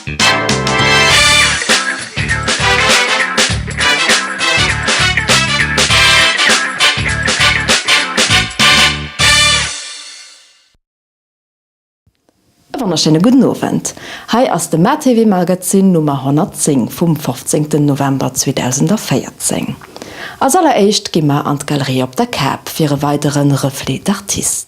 E wonnerschéine gudden Owend. Hei ass de MaTV Magazin Nummer 110 vum 15 November 2014. Als alleréischt gi mer an d'Galerie op der Kap fir e weidere Reflet d'artiste.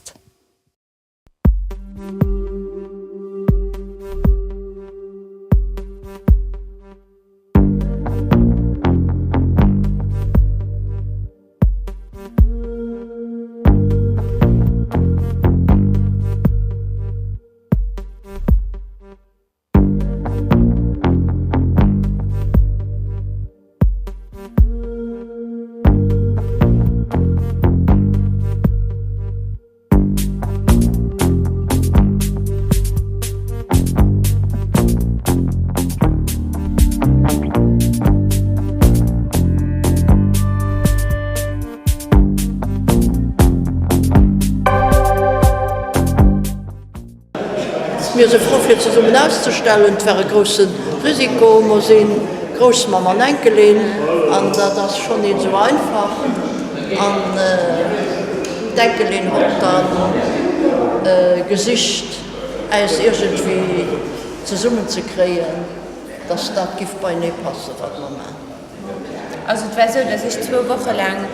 Mir si frou fir zesummen auszestellen. Et war e grousse Risiko. Mer si Groussmamm an Enkelin an dat ass schonn net esou einfach. An d'Enkelin hott dann gesicht äis iergendwéi zesummen ze kréien, dass dat giff beinee passen, wat mer man. Also et war esou, dass ech zwou Woche laang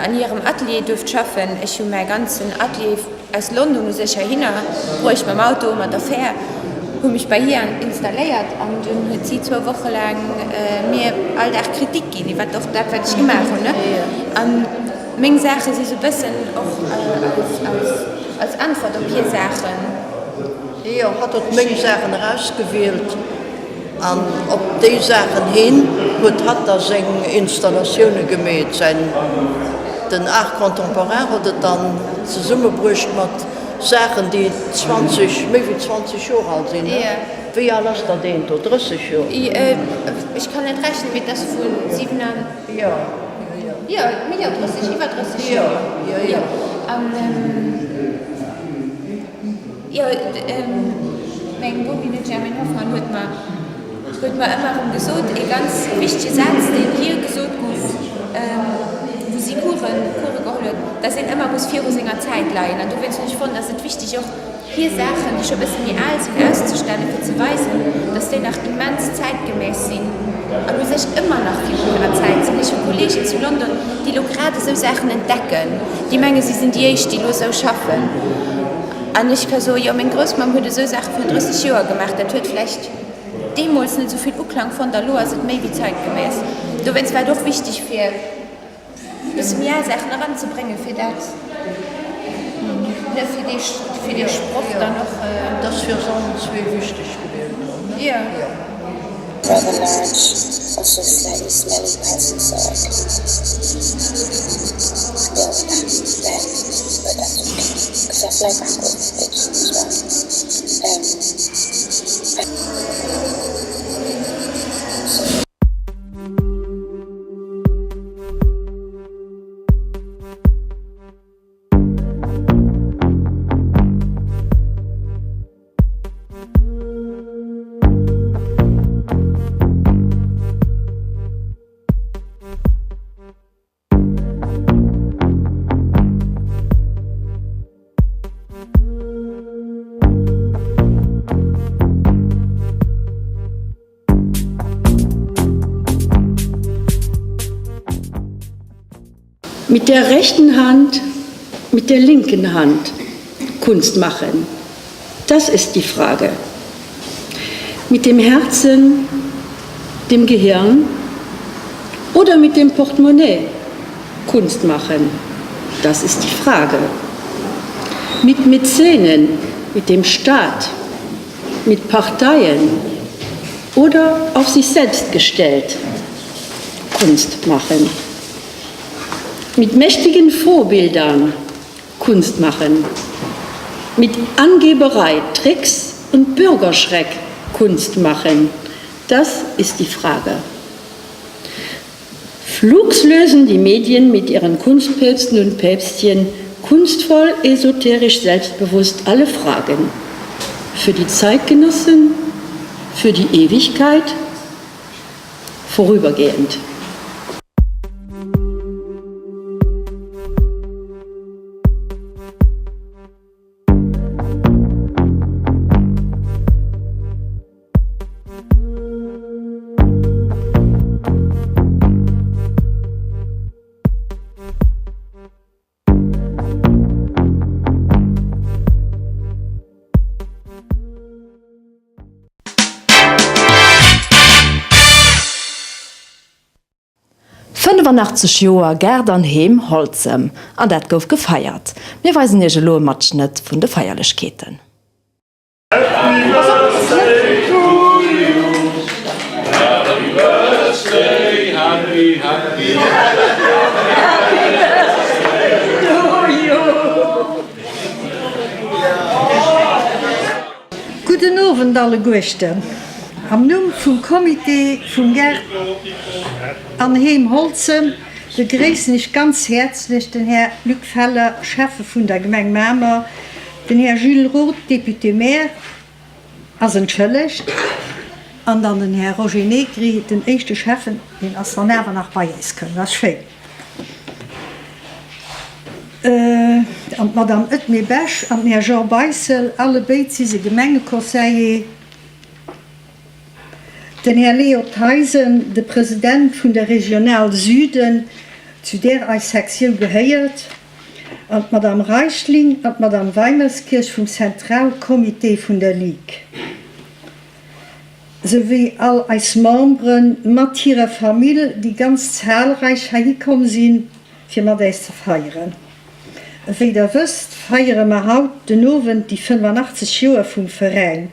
an hirem Atelier duerft schaffen. Ech hu mäi ganzen Atelier aus London u sech heihinner bruecht, mam Auto, mat der Fähr, hu mech bei hir installéiert an dunn huet si zwou Woche laang mir all Dag Kritik ginn iwwer och dat, wat ech gemaach hunn. A meng Saache si sou e bëssen och als Äntwert op hir Saachen. Jo, hatt huet meng Saachen erausgewielt. An op déi Saachen hin huet hatt da seng Installatioune gemeet. Säin, den Art contemporain huet et dann zesummebruecht mat Saachen, déi 20, méi wéi 20 Joer al sinn. Wéi al ass dat eent do? 30 Joer? Ech kann net rechnen, mee et ass vu 7 an, jo, jo, 30, iwwer 30 Joer. Jo. An. Jo, meng Bomi, den Germaine Hoffmann, huet mer, huet mer ëmmer erëm gesot, ee ganz wichtege Saz, deen hir gesot gouf, wou si Coursen, Course geholl huet, dass een ëmmer muss viru senger Zäit leien. An dowéinst hunn ech fonnt, ass et wichteg och hir Saachen, déi scho e bësse méi al sinn, auszestellen, fir ze weisen, dass déi nach immens zäitgemäss sinn an u sech ëmmer nach viru hirer Zäit sinn. Ech hu Kolleegen zu London, déi elo grad esou Saachen entdecken, déi menge si sinn déi éischt, déi elo esou schaffen. An ech ka soen, jo, meng Groussmamm huet esou Saache virun 30 Joer gemaach, dat huet vläicht deemools net esou vill Uklang fonnt a lo ass et méi wéi zeitgemäss. Dowéinst war et och wichteg, fir e bësse méi al Saachen eranzebréngen, fir dat, ne, fir dee, fir dee Sproch dann och. Dat ass fir eis allen zwee wichteg gewiescht, ne? Jo. Rather large, also slightly smelly present so I can deal with that then, but that's okay because I fly back with it as well. Um, so. Mit der rechten Hand, mit der linken Hand Kunst machen? Das ist die Frage. Mit dem Herzen, dem Gehirn oder mit dem Portemonnaie Kunst machen? Das ist die Frage. Mit Mäzenen, mit dem Staat, mit Parteien oder auf sich selbst gestellt Kunst machen? Mit mächtigen Vorbildern Kunst machen, mit Angeberei, Tricks und Bürgerschreck Kunst machen, das ist die Frage. Flugs lösen die Medien mit ihren Kunstpäpsten und Päpstchen kunstvoll, esoterisch, selbstbewusst alle Fragen. Für die Zeitgenossen, Für die Ewigkeit? Vorübergehend. 85 Joer Gaart an Heem Holzem, an dat gouf gefeiert. Mir weisen iech elo e Matschnëtt vun de Feierlechkeeten. Gudden Owend alleguerten. Am Numm vum Comité vum Gaart an Heem Holzem begréissen ech ganz häerzlech den Här Luc Feller, Schäffe vun der Gemeng Mamer, Den Här Jules Roth, Député-maire, ass entschëllegt. An dann den Här Roger Negri, den éischte Schäffen, deen ass dann awer nach bei eis koum. Dat ass schéin. An d'Madame Edmée Besch an den Här Jean Beissel, allebéid si se Gemengeconseiller. Den Här Leo Theisen, de President vun der Regionale Süden, zu där eis Sektiou gehéiert. An d'Madame Reichling an d'Madame Weimerskirch vum Zentralcomité vun der Ligue, souwéi all eis Membere mat hirer Famill, déi ganz zahlreich heihi komm sinn, fir mat äis ze feieren. Wéi der wësst, feiere mer haut den Owend déi 85 Joer vum Veräin.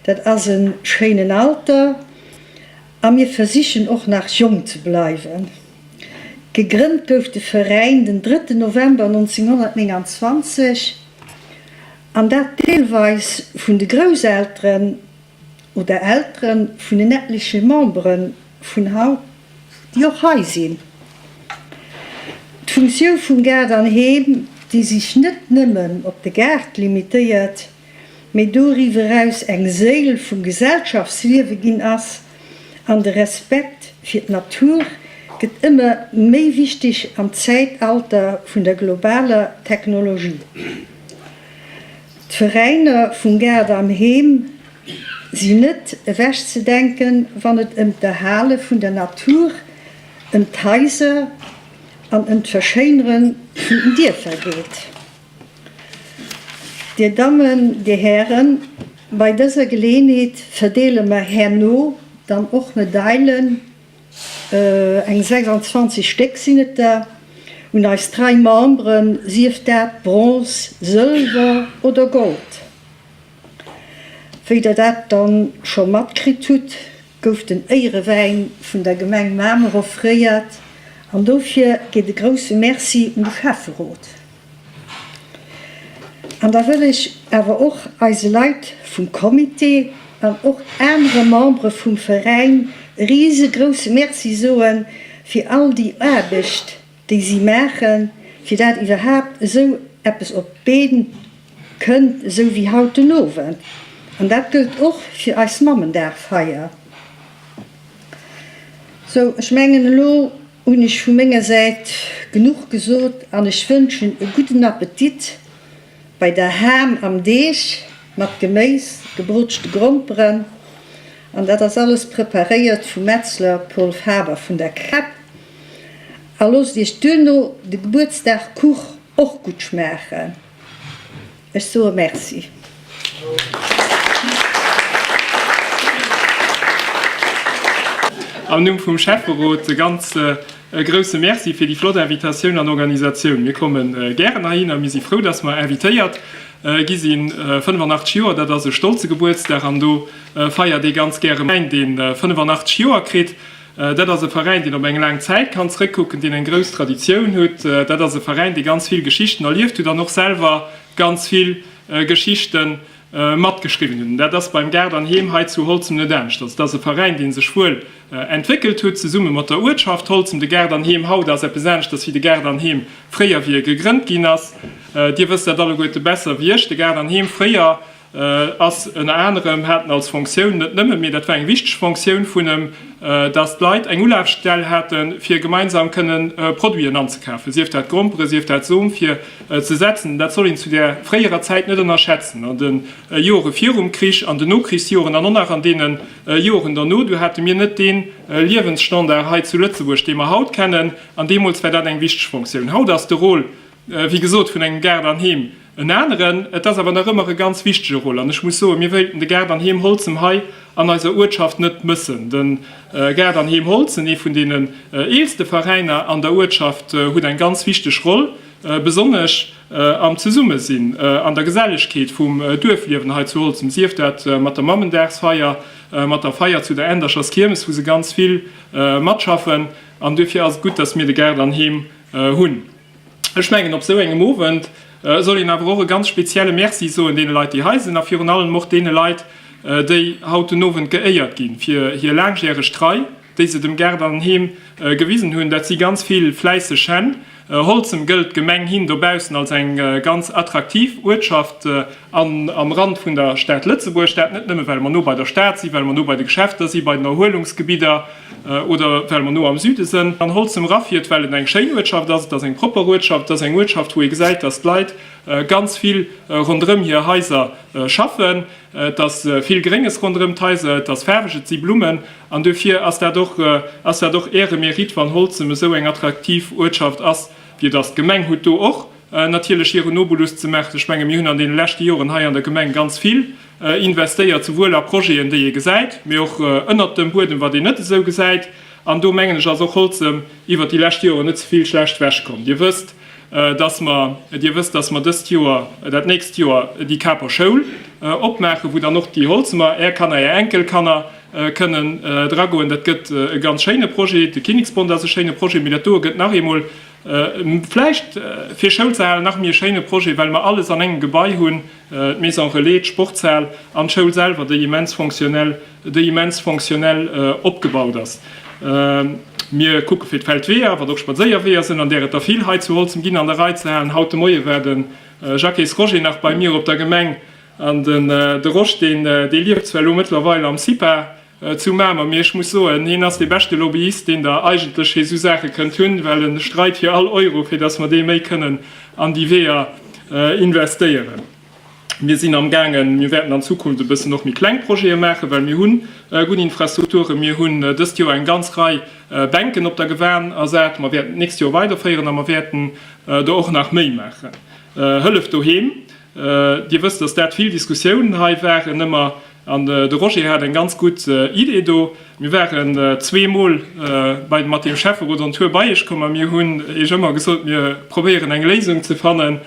Dat ass e schéinen Alter a mir versichen och nach jonk ze bleiwen. Gegrënnt gouf de Veräin den drëtten November 1929, an dat deelweis vun de Grousselteren oder Eltere vun en etleche Membere vun haut, déi och hei sinn. D'Funktioun vum Gaart an Heem, déi sech net nëmmen op de Gaart limitéiert, mee doriwwer eraus eng Séil vum Gesellschaftsliewe ginn ass, an de Respekt fir d'Natur gëtt ëmmer méi wichteg am Zäitalter vun der globaler Technologie. D'Veräiner vum Gaart an Heem sinn net ewechzedenken, wann et ëm d'Erhale vun der Natur, ëm d'Haiser an ëm d'Verschéinere vun den Dierfer geet. Dir Dammen, Dir Hären, bei dëser Geleeënheet verdeele mer herno dann och Medailen, eng 26 Stéck sinn et der, un eis trei Memberen, sief dat Bronze, Sëlwer oder Gold. Wéi Der dat dann scho matkritt hutt, gouf den Éierewäin vun der Gemeng Mamer offréiert an dofir geet e grousse Merci un de Schäfferot. An da wëll ech awer och eise Leit vum Comité an och anere Membere vum Veräin e risegrousse Merci soe fir all déi Aarbecht, déi si maachen, fir dat iwwerhaapt esou eppes op d'Been kënnt, esou wéi haut den Owend. An dat gëllt och fir eis Mammendagfeier. Sou, ech mengen, elo hunn ech vu menger Säit genuch gesot an ech wënschen e gudden Appetit bei der Ham am Deeg mat Geméis, gebrotschte Gromperen an dat ass alles preparéiert vum Metzler Paul Faber vun der Cap. A loosst iech duerno de Gebuertsdagkuch och gutt schmaachen. Ech soe Merci. Am Numm vum Schäfferot e ganz grousse Merci fir déi flott Invitatioun an Organisatioun. Mir komme gären heihinner, mir si frou, dass mer invitéiert gi sinn. 85 Joer, dat ass e stolze Gebuertsdag an do feiert ee ganz gäre Mäin, dee 85 Joer kritt. Dat ass e Veräin, deen op eng laang Zäit kann zrëckkucken, deen eng grouss Traditioun hutt. Dat ass e Veräin, dee ganz vill Geschichten erlieft hutt an och selwer ganz vill Geschichte matgeschriwwen hutt. An dat ass beim Gaart an Heem hei zu Holzem net aneschters. Et ass e Veräin, dee sech wuel entwéckelt hutt, zesumme mat der Uertschaft Holzem. De Gaart an Heem haut ass eppes aneschters wéi de Gaart an Heem fréier, wéi e gegrënnt ginn ass. Dir wësst dat alleguerte besser wéi ech. De Gaart an Heem fréier. ass ënner anerem, haten als Fonctioun, net nëmmen, mee dat war eng wichteg Fonctioun vun em, dass d'Leit eng Ulafstell haten, fir gemeinsam kënnen Produiten anzekafen, sief dat Grompere, sief dat Som, fir ze setzen. Dat soll een zu där fréierer Zäit net ënnerschätzen. An de Jore virum Krich, an den Nokrichsjoren an och nach an deene Joren derno, du hate mir net dee Liewensstandard hei zu Lëtzebuerg, dee mer haut kennen. An deemools war dat eng wichteg Fonctioun. Haut ass de Rôle, wéi gesot, vun engem Gaart an Heem en aneren. Et ass awer nach ëmmer e ganz wichtege Rôle. An ech muss soen, mir wéilten de Gaart an Heem Holzem hei an eiser Uertschaft net mëssen. De Gaart an Heem Holzem, ee vun deenen eelste Veräiner an der Uertschaft, huet eng ganz wichteg Roll, besonnesch am Zesummesinn, an der Gesellegkeet vum Duerfliewen hei zu Holzem, sief dat mat der Mammendagsfeier, mat der Feier zu der Enderchers Kiermes, wou se ganz vill matschaffen. An duerfir ass et gutt, dass mir de Gaart an Heem hunn. Ech mengen, op esou engem Owend soll een awer och e ganz spezielle Merci soen deene Leit, déi hei sinn, a virun allem och deene Leit, déi haut den Owend geéiert ginn, fir hir laangjäreg Trei, déi se dem Gaart an Heem gewisen hunn. Dat si ganz vill fläisseg Hänn. Holzem gëllt d'Gemeng hin dobaussen als eng ganz attraktiv Uertschaft an am Rand vun der Stad Lëtzebuerg. Dat net nëmme well mer no bei der Stad sinn, well mer no bei de Geschäfter si, bei den Erhuelungsgebidder oder well mer no am Süde sënn. An Holzem erafiert, well et eng schéin Uertschaft ass. Et ass eng propper Uertschaft. Et ass eng Uertschaft, wou ee gesäit, dass d'Leit ganz vill ronderëm hir Haiser schaffen. Et ass vill Grénges ronderëm d'Haiser, et ass faarweg, et si Blummen. An duerfir ass dat och, ass dat och Äre Mérite, wann Holzem esou eng attraktiv Uertschaft ass, wéi et ass. D'Gemeng huet do och natierlech hiren Obolus ze maachen. Ech menge mir hunn an deene leschte Joren hei an der Gemeng ganz vill investéiert, souwuel a Projeten, déi ee gesäit, mee och ënnert dem Buedem, wat een net esou gesäit. An do, mengen ech, ass och Holzem iwwert déi lescht Joren net ze vill schlecht ewechkomm. Dir wësst, dass mer, Dir wësst, dass mer dëst Joer, dat nächst Joer déi Caper Schoul opmaachen, wou dann och déi Holzemer, Är Kanner, Är Enkelkanner kënnen dragoen. Dat gëtt e ganz schéine Projet. De Kinneksbond ass e schéine Projet, mee dat doe gëtt nach eemol vläicht, fir Schoul ze halen, nach méi e schéine Projet, well mer alles an engem Gebai hunn, d'Maison relais, d'Sportshal an d'Schoul selwer, déi immens fonctionnel, déi immens fonctionnel opgebaut ass. Mir kucke fir d'Feldweeër, wat och Spadséierweeër sinn, an där et der vill hei zu Holzem ginn, an der Rei ze halen. Haut de Moie war de Jacques Roger nach bei mir op der Gemeng an den de Rosch, deen, dee lieft zwar elo mëttlerweil am CIPA zu Mamer, mee ech muss soen, hien ass dee beschte Lobbyist, deen Der eigentlech fir esou Saache kënnt hunn, well e streit fir all Euro, fir datt mer dee méi kënnen an déi Weeër investéieren. Mir sinn amgaangen, mir wäerten an Zukunft e bëssen och méi kleng Projete maachen, well mir hu gutt Infrastrukturen. Mir hunn dëst Joer eng ganz Rei Bänken op der Gewan ersat. Mer wäerten d'nächst Joer weiderféieren a mer wäerten der och nach méi maachen. Hëllef doheem, Dir wësst, dass dat vill Diskussiounen hei waren ëmmer. An de Roger hat eng ganz gutt Idee do. Mir waren zweemol bei mat dem Schäfferot on Tour bei Iech komm a mir hunn Iech ëmmer gesot, mir probéieren eng Léisung ze fanne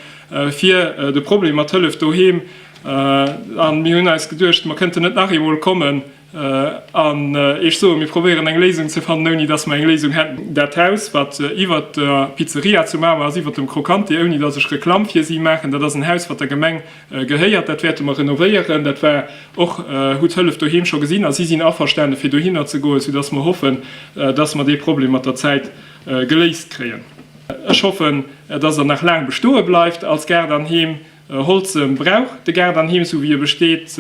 fir de Problem mat Hëllef doheem. A mir hunn eis geduecht, mer kënnten net nach eemol kommen An ech soen, mir probéieren eng Léisung ze fannen, ouni dass mer eng Léisung hätten. Dat Haus, wat iwwert der Pizzeria zu Mamer ass, iwwert dem Crocanti, ouni dass ech Reklamm fir si maachen, dat ass en Haus, wat der Gemeng gehéiert. Dat wäerte mer renovéieren. Dat war och, hutt Hëllef Doheem scho gesinn a si sinn averstane fir dohinner ze goen, soudass mer hoffen, dass mer dee Problem mat der Zäit geléist kréien. Ech hoffen, dass Der nach laang bestoe bleift als Gaart an Heem. Holzem brauch de Gaart an Heem esou wéi e besteet.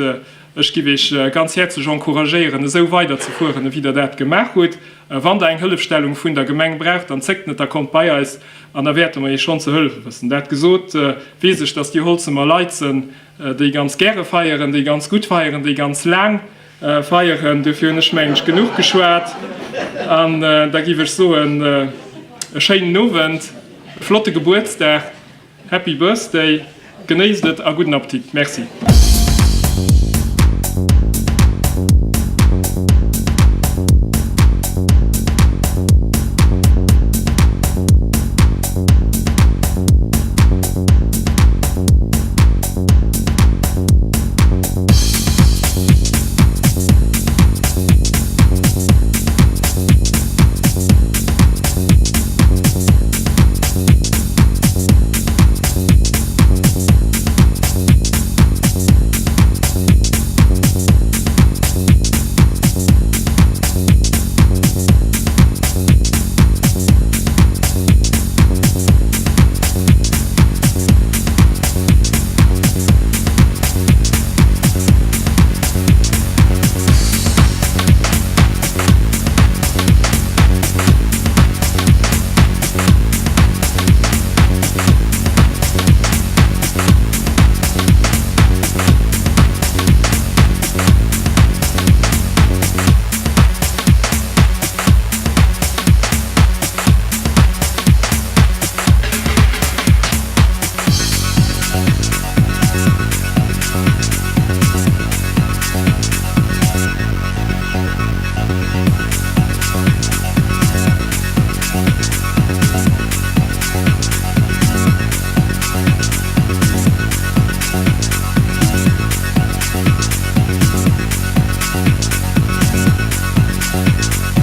Ech giff Iech ganz häerzlech encouragéieren esou weider ze fueren ewéi der dat gemaach hutt. Wann der eng Hëllefstellung vun der Gemeng braucht, dann zéckt net a kommt bei eis an da wäerte mer Iech schonn ze hëllefe wëssen. Dat gesot, weess ech, dass déi Holzemer Leit sënn, déi ganz gäre feieren, déi ganz gutt feieren, déi ganz laang feieren. Dofir hunn ech mengen ech genuch geschwat an da giff ech soen, e schéinen Owend, e flotte Gebuertsdag. Happy Birthday, genéisst et a gudden Appetit. Merci.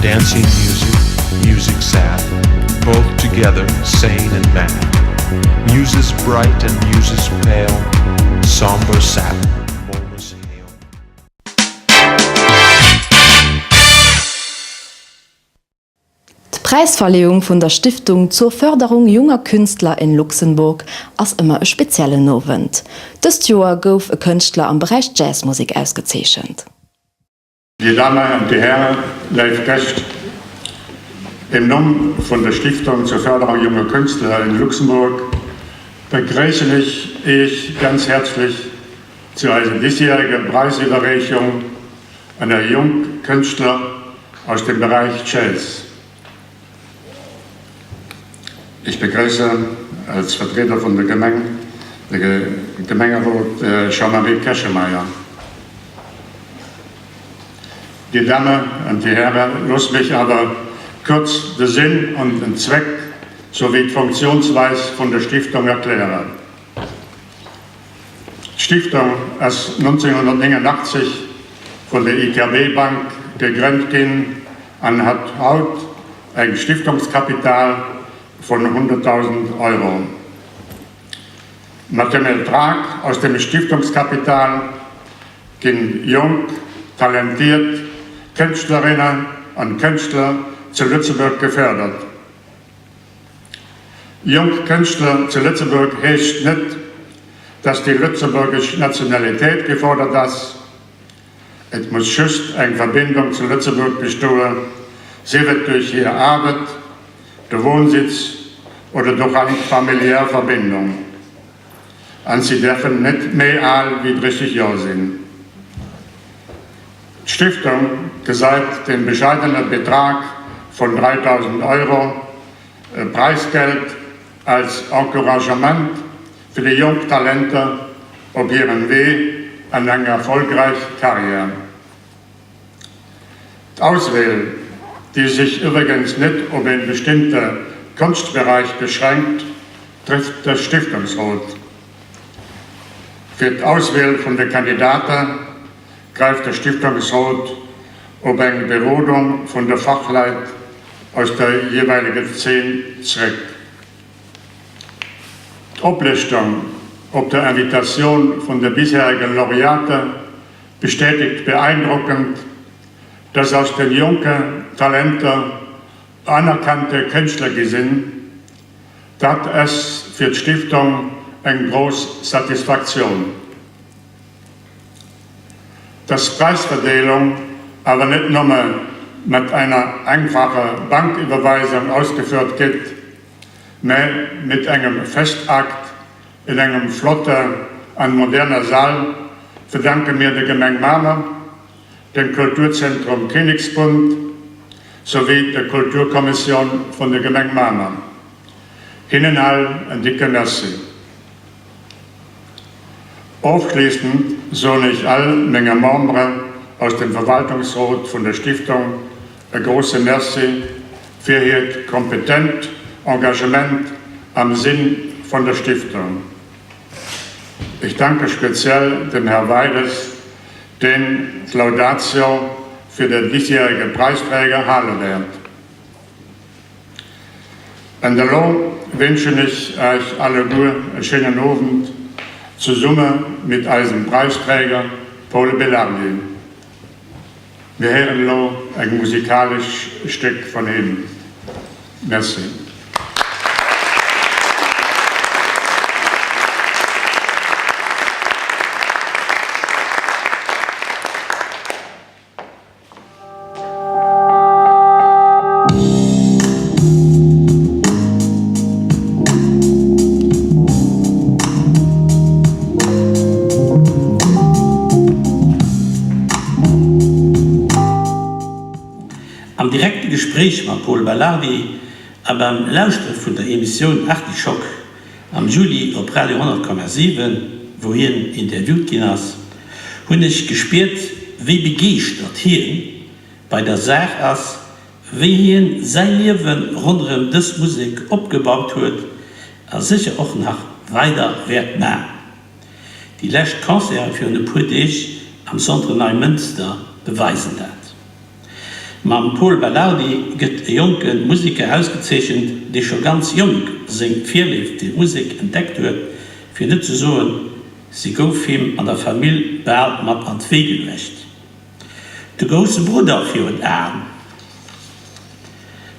Dancing music, music sad, both together sane and mad. Muses bright and muses pale, somber sap, momus hail. D'Präisverleeung vun der Stiftung zur Förderung junger Künstler in Luxemburg ass ëmmer e speziellen Owend. Dëst Joer gouf e Kënschtler am Beräich Jazzmusek ausgezeechent. Dir Dammen an Dir Hären, léif Gäscht, Im Numm vun der Stiftung zur Förderung junger Künstler in Luxemburg begréissen ech Iech ganz häerzlech zu eiser diesjähriger Preisüberreechung an der jonk Kënschtler aus dem Bereich Jazz. Ich begrüße als Vertreter von der Gemeng de Gemengerot Jean-Marie Keschemeyer. Dir Damme an Dir Häre, loosst mech awer kurz de Sinn an den Zweck souwéi d'Funktionsweis vun der Stiftung erklären. D'Stiftung ass 1989 vun der IKB Bank gegrënnt ginn an hat haut eng Stiftungskapital vun 100.000 Euro. Mat dem Ertrag aus dem Stiftungskapital ginn jonk, talentiert Kënschtlerinnen an Kënschtler zu Lëtzebuerg gefërdert. Jonk Kënschtler zu Lëtzebuerg heescht net, dass déi lëtzebuergesch Nationalitéit gefordert ass. Et muss just eng Verbindung zu Lëtzebuerg bestoe, sief et duerch hir Arbed, de Wohnsitz oder durch eng familiär Verbindung. An si däerfen net méi al wéi 30 Joer sinn. D'Stiftung gesäit de bescheidene Betrag vun 3.000 Euro Präisgeld als Encouragement fir déi jonk Talenter op hirem Wee an eng erfolgräich Karriär. D'Auswiel, déi sech iwwregens net op ee bestimmte Konschtberäich beschränkt, trifft de Stiftungsrot. Fir d'Auswiel vun de Kandidate gräift de Stiftungsrot op eng Berodung vun de Fachleit aus der jeeweileger Zeen zréck. D'Oplëschtung op der Invitatioun vun de bisherige Laureate bestätegt beeindrockend, dass aus den jonke Talenter anerkannte Kënschtler gi sinn. Dat ass fir d'Stiftung eng grouss Satisfaktioun. Dass d'Präisverdeelung awer net nëmme mat einer einfacher Banküberweisung ausgeführt gëtt, mä mit engem Festakt in engem flotte an moderner Saal, verdanke mir der Gemeng Mamer, dem Kulturzentrum Kinneksbund souwéi der Kulturkommissioun vun der Gemeng Mamer. Hinnen all en dicke Merci. Ofschléissend soen ech all menge Membere aus dem Verwaltungsrot vun der Stiftung e grouse Merci fir hiert kompetent Engagement am Sinn vun der Stiftung. Ich danke speziell dem Herr Weides, deen d'Laudatio fir den diesjährige Preisträger hale wäert. An elo wünschen ech Iech alleguer e schéinen Owend zesumme mit eisem Preisträger Pol Belardi. Mir héieren elo eng musikalesch Stéck vun him. Merci. Am direkte Gespréich mam Pol Belardi a beim Lauschtere vun der Emissioun Artischock am Juli op Radio 100,7, wou hien interviewt ginn ass, hunn ech gespiert, wéi begeeschtert hien. bei der Saach ass, wéi hien säi Liewe ronderëm dës Musek opgebaut huet a sécher och nach weider wäert man. Déi lescht Concerte virun e puer Deeg am Centre Neimënster beweisen dat. Mam Pol Belardi gëtt e jonke Museker ausgezeechent, dee scho ganz jonk seng Virléift fir d'Musek entdeckt huet, fir net ze soen, si gouf him an der Famill bal mat an d'Wéi geluecht. De grousse Brudder virun Aen.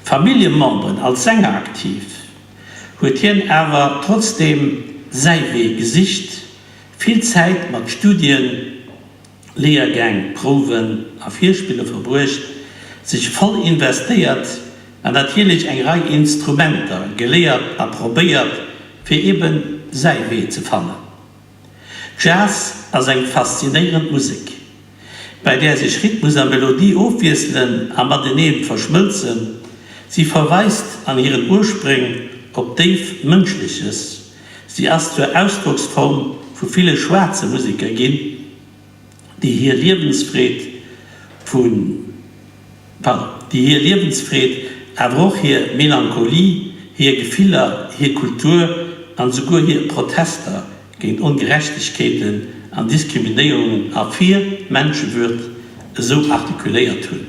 Familljememberen als Sänger aktiv, huet hien awer trotzdeem säi Wee gesicht, vill Zäit mat Studien, Lehrgäng, Prouwen a Virspille verbruecht, sech voll investéiert an natierlech eng Rei Instrumenter geléiert a probéiert, fir eben säi Wee ze fannen. Jazz ass eng faszinéierend Musek, bei där sech Rhythmus a Melodie ofwiesselen a matenee verschmëlzen. Si verweist an hiren Urspréng op déif Mënschleches, si ass zur Ausdrocksform vu ville schwaarze Museker ginn, déi hir Liewensfreed vu, pardon, déi hir Liewensfreed, awer och hir Melancholie, hir Gefiller, hir Kultur an esouguer hir Protester géint Ongerechtegkeeten an Diskriminéierungen a fir Menschewürd esou artikuléiert hunn.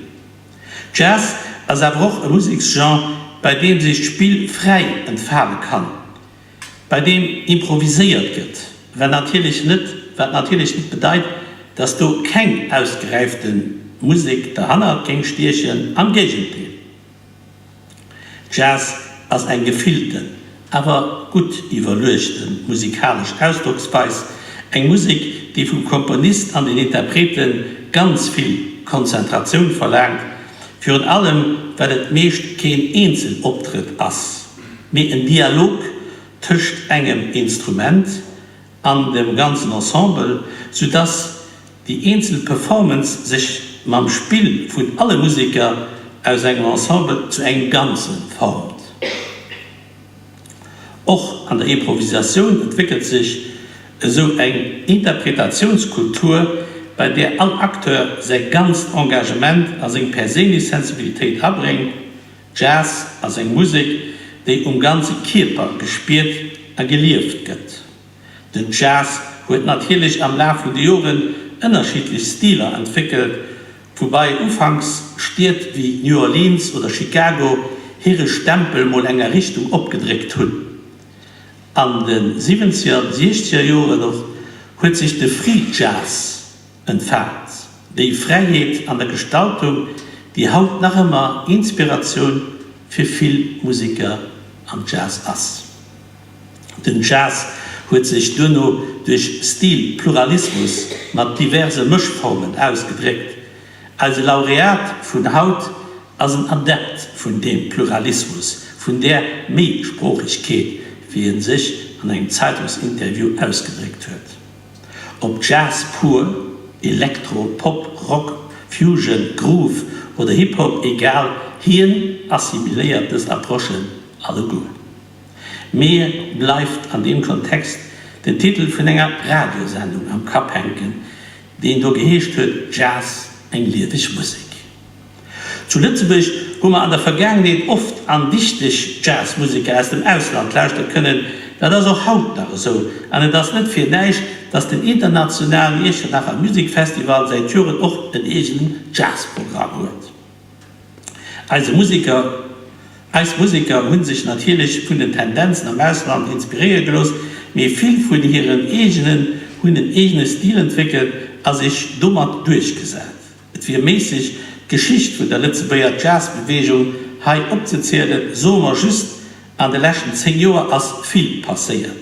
Jazz ass awer och e Museksgenre, bei deem sech d'Spill fräi entfale kann. Bei deem improviséiert gëtt, wat natierlech net wat natierlech net bedeit, dass do keng ausgeräifte Musek derhannert géing stiechen, am Géigendeel. Jazz ass eng gefillten, awer gutt iwwerluechte musikalesch Ausdrocksweis, eng Musek, déi vum Komponist an den Interprete ganz vill Konzentratioun verlaangt, virun allem well et meescht keen Eenzeloptrëtt ass. mee en Dialog tëscht engem Instrument an dem ganzen Ensemble, soudass déi eenzel Performance sech mam Spill vun alle Museker aus engem Ensemble zu engem Ganze formt. Och an der Improvisatioun entwéckelt sech esou eng Interpretatiounskultur, bei där all Acteur säi ganzt Engagement a seng perséinlech Sensibilitéit abréngt, Jazz ass eng Musek, déi um ganze Kierper gespiert a gelieft gëtt. Den Jazz huet natierlech am Laf vun de Joren ënnerschiddlech Stiler entwéckelt, woubai ufanks Stied wéi New Orleans oder Chicago hire Stempel mol enger Richtung opgedréckt hunn. An de siwwenzeger, siechzeger Joren och huet sech de Free Jazz Entfaalt déi Fräiheet an der Gestaltung, déi haut nach ëmmer Inspiratioun fir vill Museker am Jazz ass. Den Jazz huet sech duerno duerch Stil-Pluralismus mat diverse Mëschformen ausgedréckt. Eise Laureat vun haut ass en Adept vun deem Pluralismus, vun där Méisproochegkeet, wéi en sech an engem Zeitungsinterview ausgedréckt huet. Ob Jazz pur, Elektro, Pop, Rock, Fusion, Groove oder Hip Hop, egal, hien assimiléiert dës Approchen alleguer. Mir bleift an deem Kontext den Titel vun enger Radiosendung am Kapp hänken, deen do geheescht huet Jazz, eng lieweg Musek. Zu Lëtzebuerg hu mer an der Vergaangenheet oft an dichteg Jazzmuseker aus dem Ausland lauschtere kënnen. Dat ass och haut nach esou an et ass net fir näischt, dass den internationalen Iechternacher Music Festival säit Joren och en eegenen Jazzprogramm huet. Eise Museker, eis Museker hu sech natierlech vun den Tendenzen am Ausland inspiréiere gelooss, mee vill vun hiren eegenen hunn en eegene Stil entwéckelt a sech domat duerchgesat. Et wier méisseg, d'Geschicht vun der Lëtzebuerger Jazzbeweegung hei opzezielen, soe mer just, an de leschten 10 Joer ass vill passéiert.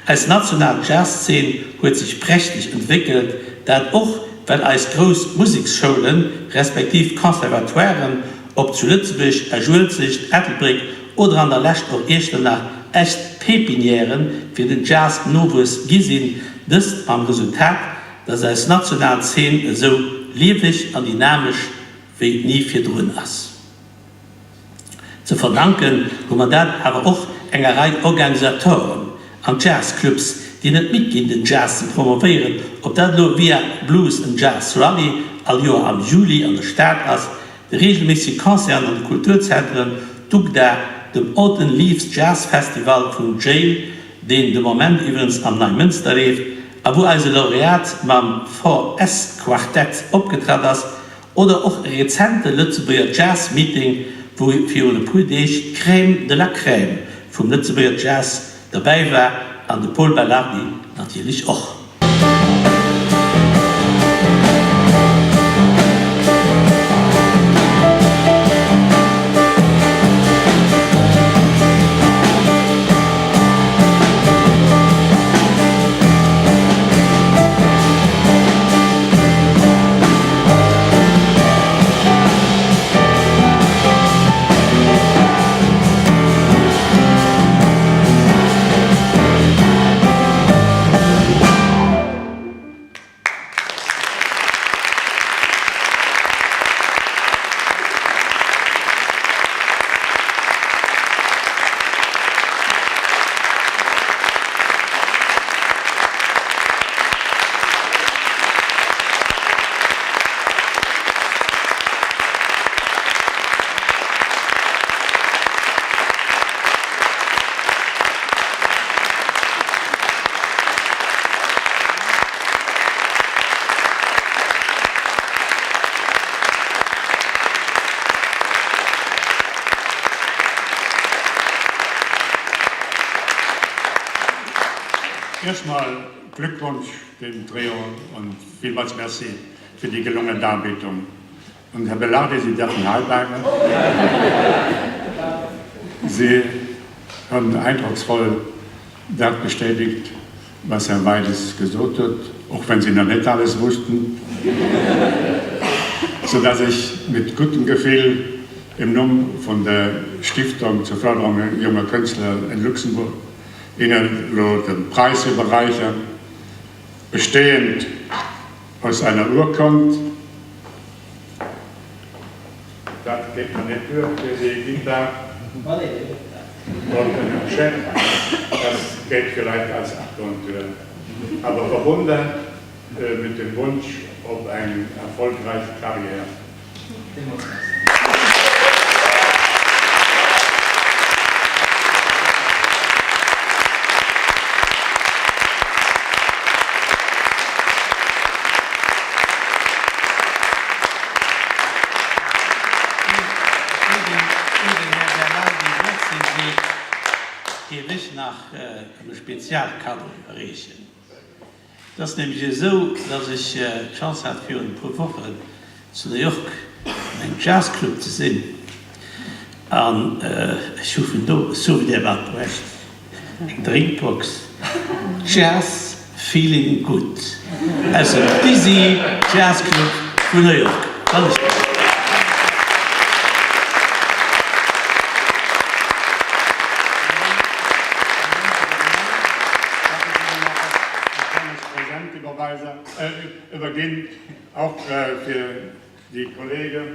Eis national Jazzszen huet sech prächteg entwéckelt, dat och well eis grouss Museksschoulen, respektiv Conservatoiren, ob zu Lëtzebuerg, Esch-Uelzecht, Ettelbréck oder an der Lescht och Iechternach, echt Pépinièren fir den Jazz-Nowuess gi sinn, dëst mam Resultat, dass eis national Zeen esou lieweg an dynamesch wéi ni virdrun ass. Ze verdanken hu mer dat awer och enger Rei Organisateuren an Jazzclubs, déi net midd ginn den Jazz ze promovéieren, ob dat elo via Blues and Jazz Rally all Joer am Juli an der Stad ass, De reegelméissege Concerten an de Kulturzentren, d'UGDA, dem Autumn Leaves Jazz Festival vum Jail, deen de Moment iwwerens am Neimënster leeft, a wou eise Laureat mam 4S Quartett opgetratt ass, oder och e rezente Lëtzebuerger Jazz Meeting, wou virun e puer Deeg d'Crème de la Crème vum Lëtzebuerger Jazz derbäi war, an de Pol Belardi natierlech och. Erstmal Glückwunsch dem Trio und vielmals merci für die gelungene Darbietung. Und Herr Belardi, Sie dürfen heibleiben. Sie haben eindrucksvoll dat bestätigt, was Herr Weides gesot huet, och wenn Sie noch net alles wussten, soudass ech mit gutem Gefill im Numm vun der Stiftung zur Förderung junger Künstler in Luxemburg Ihnen elo den Preis iwwerreichen, bestehend aus einer Urkund. Dat geet mer net duer fir déi Gittar und engem Scheck. Das geht vielleicht als Akkont duer, awer verbunden mit dem Wunsch op eng erfolgreich Carrière. Villmools Merci. Ier den Här Bernardi Merci seet, géif ech nach ëm e Spezialkaddo iwwerreechen. Et ass nämlech esou, datt ech d'Chance hat virun e puer Wochen zu New York an engem Jazzclub ze sinn an ech hu vun do e Souvenir matbruecht, eng Drinkbox Jazz Feeling Good aus dem Dizzy Jazz Club vun New York. Wann ech. Iwwerginn, och fir déi Kollegen.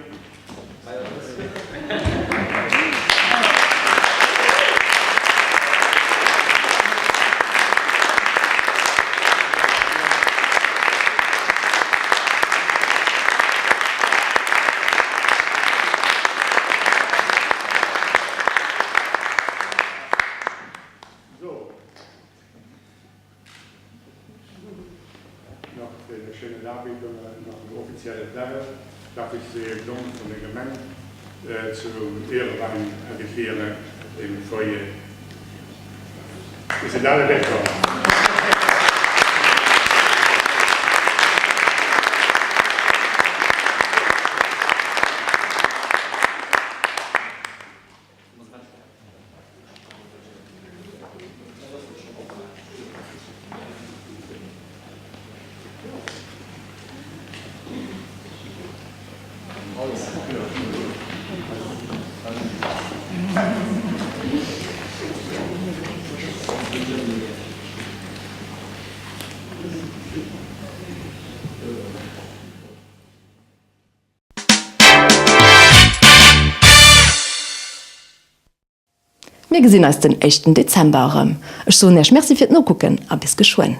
Nach deene schéinen Darbiedunge nach dem offiziellen Deel darf ich Sie im Numm vun der Gemeng zum Ehrewein invitieren im Foyer. Dir sidd alle wëllkomm. Mir gesinn eis den éischten Dezember erëm. Ech soen Iech Merci fir d'Nokucken a bis geschwënn.